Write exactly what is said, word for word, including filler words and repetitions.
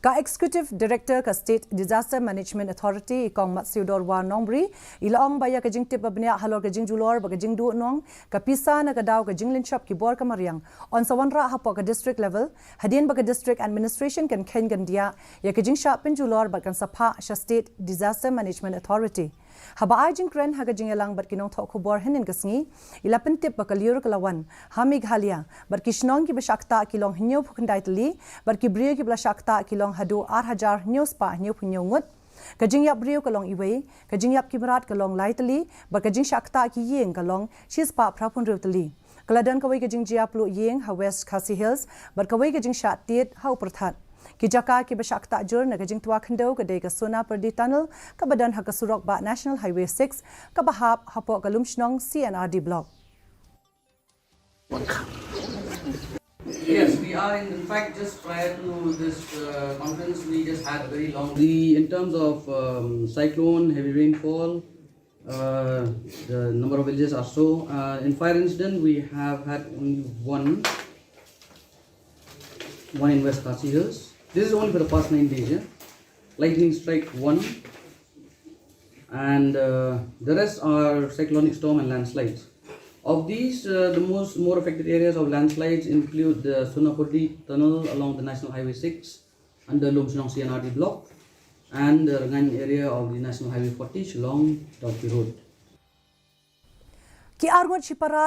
Ka Executive Director ka State Disaster Management Authority, i Kong Matsiewdorwa Nongbri, i la ong ba ïa ka jingtip ba bniah halor ka jingjulor bad ka jingduhnong ka pisa na ka daw ka jinglynshop ki bor ka mariang yn sa wanrah hapoh ka district level, hadien ba ka district administration kan kheiñ kan diah ïa ka jingshah pynjulor bad kan sa phah sha State Disaster Management Authority. Haba ai jingkren ha ka jingïalang bad ki nongthoh khubor hynnin ka sngi, i la pyntip ba ka lyiur ka la wan ha Meghalaya, bad ki shnong kiba shah ktah ki long hynñiewphew khyndai tylli, bad ki briew kiba la shah ktah ki long haduh ar hajar hynñiew spah hynñiewphew hynñiew ngut. Ka jingïap briew ka long iwei, ka jingïap ki mrad ka long lai tylli, bad ka jingshah ktah ki ïing ka long shispah phraphew hynriew tylli. Ka la don kawei ka jingjia pluh ïing ha West Khasi Hills, bad kawei ka jingshah tied ha U Pyrthat. Ki jaka kiba shah ktah jur na ka jingtwa khyndew ka dei ka Sonapyrdi Tunnel, kaba don ha ka surok bah National Highway six, kaba hap hapoh ka Lumshnong C and R D Block. Yes, we are in, in fact, just prior to this uh, conference, we just had a very long. The, in terms of um, cyclone, heavy rainfall, uh, the number of villages are so. Uh, in fire incident, we have had only one, one in West Khasi Hills. This is only for the past nine days, yeah? Lightning strike, one, and uh, the rest are cyclonic storm and landslides. Of these, uh, the most more affected areas of landslides include the Sonapyrdi Tunnel along the National Highway six under Lumshnong C and R D block and the Rngaiñ area of the National Highway forty, Shillong, Dalkey Road. Ki arngut shipara